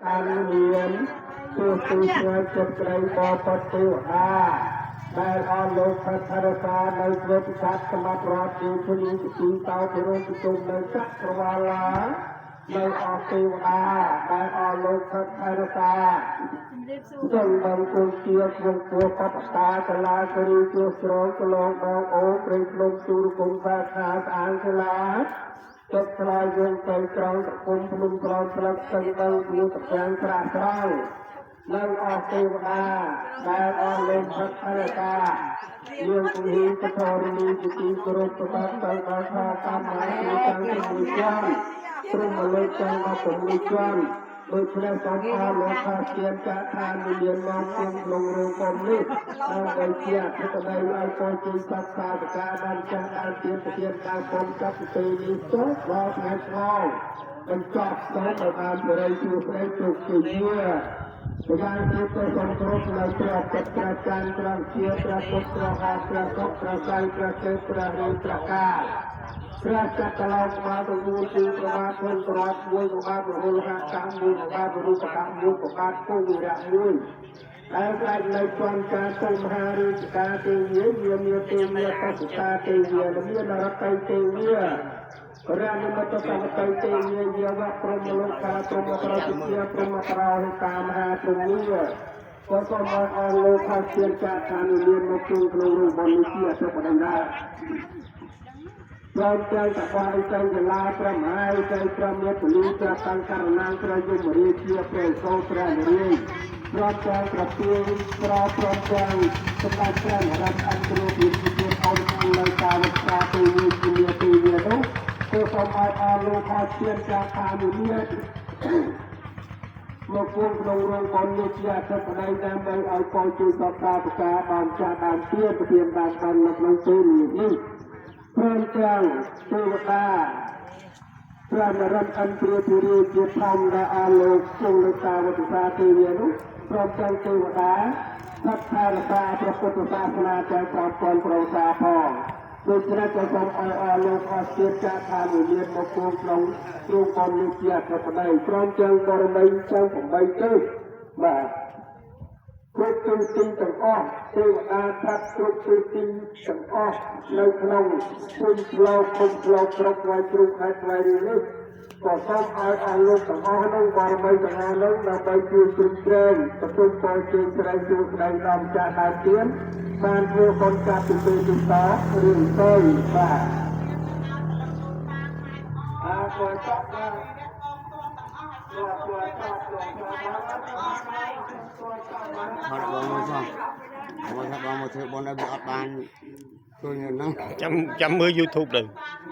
បានមានទោះទីស្ងាយចិត្តក្តីបបទេវតាដែលអស់លោកផារសានៅព្រឹត្តិការណ៍សម្រាប់រដ្ឋទីធនីទីតោពិរុប្រជុំនៅចក្រវាឡានៅអស់ទេវតាដែលអស់លោកផារសា ជំរាបសួរ សូមបង្គំជាក្នុងពោះបបតាកលាគរីជួស្រងកលងដងអូព្រៃភ្នំទូរគុំសាខាស្អាងកលាទឹកថ្លៃយើងទៅត្រង់សង្គមភ្នំក្រោមផ្លឹកស្ទឹងទៅយូរតាំងត្រាស់ត្រង់នៅអស់ទេវតាដែលអស់លេងផឹកផែតាយើងគំហ៊ីកធរនីជាទីគោរពប្របាទទៅដល់ថាកម្មទីតាំងជាមួយជាន់ព្រមលើកទាំង16ជាន់ដូច្នេះសូមអរលោកថាជាចាឋានមានមកគុំក្នុងរោងកុំនេះដើម្បីជាអធិបតីឲ្យពរជ័យសត្វសាវកាបានចាស់ដើមទៀនប្រធានដើមពុំចាប់ពីពេលនេះទៅដល់ថ្ងៃឆ្លងបញ្ចប់សូមឲ្យបានបរិយជួស្ដីជោគជ័យម្យ៉ាងទៀតក៏សូមគោរពនៅព្រះពុទ្ធព្រះច័ន្ទព្រះជាព្រះពុទ្ធព្រះហាព្រះសុខព្រះសៃព្រះទេពព្រះរាជព្រះកាព្រះចក្រឡោកបាទទាំង4គឺប្របាទធនប្របាទមួយប្របាទរហុលហកមួយប្របាទរូបកមួយប្របាទពុវិរៈមួយដែលផ្ដាច់នៅជាន់ការទុមហារាជការទេវីយាមានទេវីបសុតាទេវីមាននរតីទេវីរានិមិត្តសមតីទេវីយាវព្រមលោកកាព្រមប្រតិជាព្រមប្រោហិតាមហាព្រមីក៏សូមឲ្យអស់លោកខាជាចាឋានមានមកជួក្នុងរូបបុណ្យនេះជាអធិបតីដែរព្រមទាំងតបអីទៅកលាព្រះមហាអីទៅព្រះមេពលីព្រះតាំងករណាងព្រះយមរាជាព្រះសោព្រះនរាយព្រមទាំងប្រទានប្រព្រមទាំងសម្ដេចព្រះនរោត្តមអង្គគ្រូវិជាអូននៅការវិសាទេវីជាទេវីនោះគឺសូមឲ្យអស់លោកខាជាចាឋានមានមកគង់ក្នុងរោងបុណ្យនេះជាអធិបតីដើម្បីឲ្យពរជួយសពសាបកាបានចាស់បានទៀនប្រទានបានបាននៅក្នុងពេលនេះព្រមទាំងទេវតាព្រះនរិន្ទអន្ទ្រាធិរាជជាធម្មដែលអស់លោកគង់នៅតាវតិសាទេវីនោះព្រមទាំងទេវតាសត្វថារសាព្រះពុទ្ធសាសនាទាំង5000ប្រសាផងដូច្នេះក៏សូមឲ្យអស់លោកអស់ជាតិចាឋានវិមានមកគង់ក្នុងទ្រង់បុណ្យនេះជាអធិបតីព្រមទាំងបរមីទាំង8ទិសបាទគ្រប់ទិសទីទាំងអស់ទេវតាថាត់គ្រប់ទិសទីទាំងអស់នៅក្នុងភូមិផ្លោកភូមិផ្លោកស្រុកស្វាយជ្រូកខេត្តស្វាយរៀងនេះក៏សូមឲ្យអស់លោកទាំងអស់នោះបរមីទាំងអស់នោះដើម្បីជួយជ្រោមជ្រែងទទួលពរជ័យស្រីជួស្ដីដល់ម្ចាស់ដើមទៀនបានធ្វើបុណ្យចាប់ពីពេលទីតរឿងទៅបាទអាគួរចប់បាទគួរចប់គួរចប់គួរចប់ ថតបងមើលសោះបងថាបងមកធ្វើបុណ្យឲ្យវាអត់បានជួយនៅហ្នឹង ចាំចាំមើល YouTube ទៅ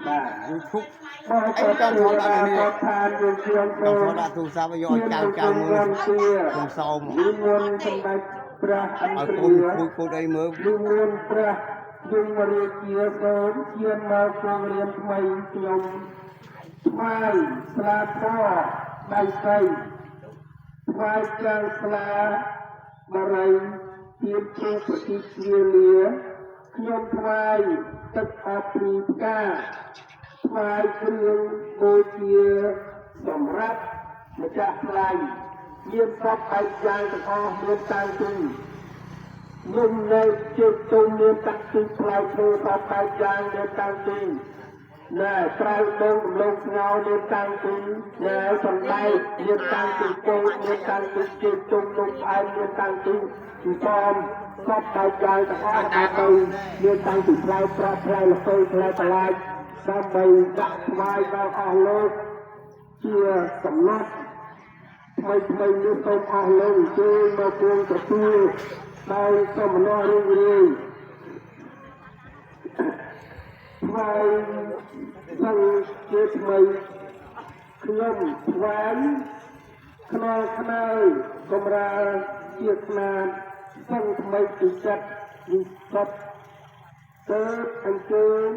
បាទ YouTube បើ អី តើ ចង់ថត ទេវតា ដាក់នេះ ក៏ឋានយើងខ្ញុំ ចង់ថតដាក់ទូរស័ព្ទឲ្យយកឲ្យចៅចៅមើលខ្ញុំសោម និមន្តសម្ដេចព្រះអ ឲ្ ន្ទ្ យកូន រា គួយគួយអីមើល និមន្តព្រះយមរាជាសូមជាមកគងរៀនថ្មីខ្ញុំថ្វាយស្លាធម៌ដៃស្រីថ្វាយចាំងស្លាបរិយទៀនជូប្រតិជាលាខ្ញុំថ្វាយទឹកអព្រីផ្កាថ្វាយគ្រឿងបូជាសម្រាប់ម្ចាស់ថ្លៃមានសពបែបយ៉ាងទាំងអស់មានតាំងពីនំនៅជើងទុំមានតាំងពីផ្លែឈើសពបែបយ៉ាងមានតាំងពីណែក្រៅដងកំឡុងស្ងោមានតាំងពីណែសណ្ដែកមានតាំងពីពោតមានតាំងពីជើងទុំនំផ្អែមមានតាំងពីសំសពបែបយ៉ាងទាំងអស់ដើម្បីមានតាំងពីផ្លែប្រក់ផ្លែល្ពៅផ្លែបន្លែដើម្បីដាក់ថ្វាយដល់អស់លោកជាសំណត់ ថ្មីថ្មីនេះសូមអស់លោកអញ្ជើញមកគួងទទួលដោយសមណរីករាយថ្វាយសង្ឃជាថ្មីខ្ញុំថ្វាយខ្នល់ខ្នើយកម្រាលជាខ្នាតសង្ឃថ្មីពីចិត្តវិសុទ្ធទៅអញ្ជើញ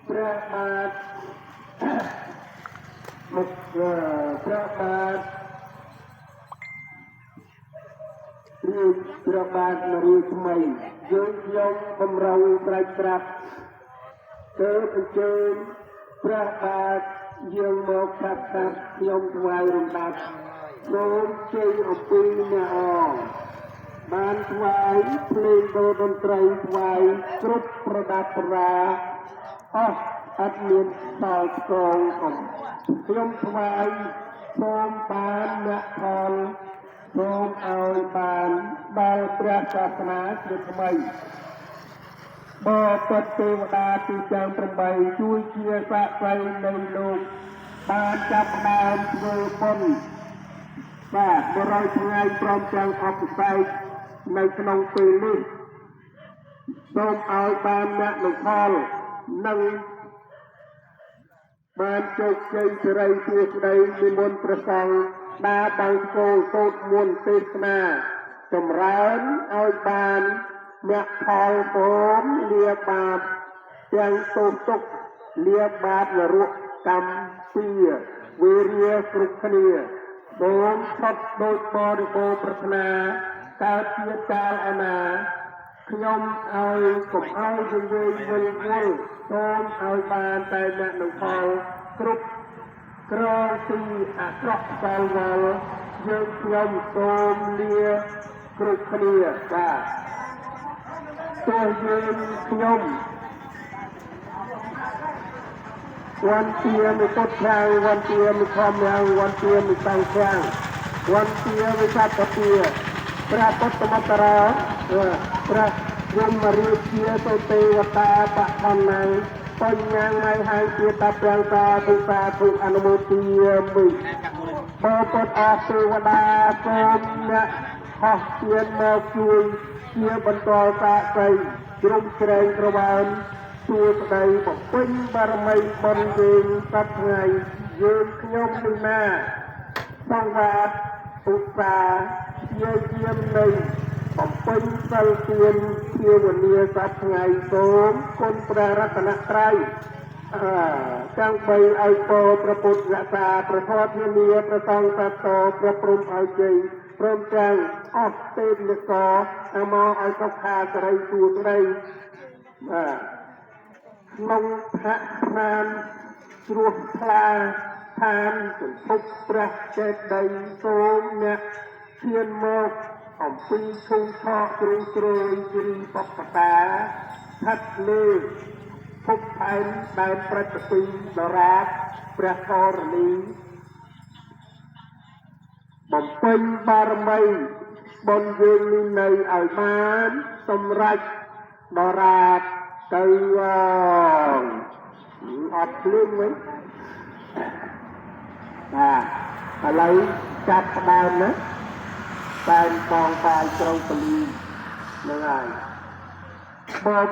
ព្រះបាទមកព្រះបាទ រាជព្រះបាទមរាថ្មីយើងខ្ញុំបំរុងស្រែកប្រាប់ទៅអញ្ជើញព្រះបាទយើងមកប្រាប់ថាខ្ញុំថ្វាយរំដាប់ សូមជ័យអំពីអ្នកអងបានថ្វាយភ្លេងដូរតន្ត្រីថ្វាយគ្រប់ប្រដាប់ប្រដាអស់អត់មានសល់ស្គងកំខ្ញុំថ្វាយសូមបានអ្នកផលសូមឲ្យបានដល់ព្រះសាសនាជាថ្មីបបិទ្ធទេវតាទីទាំង8ជួយជាសាក្សីនៃលោកបានចាប់ផ្ដើមធ្វើបុណ្យបាទ100ថ្ងៃព្រមទាំងអភិសេកនៅក្នុងពេលនេះសូមឲ្យបានអ្នកនឹងផលនិងបានជោគជ័យសិរីសួស្តីនិមន្តព្រះសង្ឃដើរបាំងស្គលសូត្រមន្តទេសនាចម្រើនឲ្យបានអ្នកផលសូមលាបាបទាំងទោសទុក្ខលាបាបនរកកម្មពៀវេរាគ្រប់គ្នាសូមផុតដោយបរិបូរណ៍ប្រាថ្នាកើតជាកាលអនាខ្ញុំឲ្យកុំឲ្យវង្វេងវិលវល់សូមឲ្យបានតែអ្នកនឹងផលគ្រប់ក្រងទីអាក្រក់សល់វល់យើងខ្ញុំសូមលាគ្រប់គ្នាបាទទោះយើងខ្ញុំ វន្ទាមិពុទ្ធាំវន្ទាមិធម្មំវន្ទាមិសង្ឃាំវន្ទាមិសត្វទាព្រះពុទ្ធមត្តរោព្រះយមរាជាសុទេវតាបឋមណងបញ្ញងៃហាងជាតប្រាំងសាធុសាធុអនុមោទាមិបពុតអទេវតាសូមអ្នកហោះទៀនមកជួយជាបន្តសាក្សីជ្រុំជ្រែងក្រវ៉ានសួស្តីបំពេញបារមីបុណ្យយើងសប្ថ្ងៃយើងខ្ញុំនេះណាសង្វាតឧស្សាហ៍ជាយាមនៃបំពេញសិលទានភាវនាសប្ថ្ងៃសូមគុណព្រះរតនត្រ័យអឺទាំងបីឲ្យពរព្រះពុទ្ធរក្សាព្រះធម៌ធានាព្រះសង្ឃសាទរព្រះព្រំឲ្យជ័យព្រមទាំងអស់ទេពនគរអមឲ្យសុខាសិរីសួស្តីបាទក្នុងផាកស្នាមជ្រោះថ្លាឋានសន្ធប់ព្រះចេតិយសូមអ្នកឈានមកអំពីឈុងឆកជ្រុងជ្រោយជ្រីបបតាស្ថិតលើភពផែនដែនប្រតិពីដរាបព្រះធរណីបំពេញបារមីបុណ្យយើងនេះនៅឲ្យបានសម្រេចដរាបទៅអងអត់ភ្លៀងវិញបាទឥឡូវចាប់ផ្ដើមណាតែនបងបាយក្រុងពលីហ្នឹងហើយប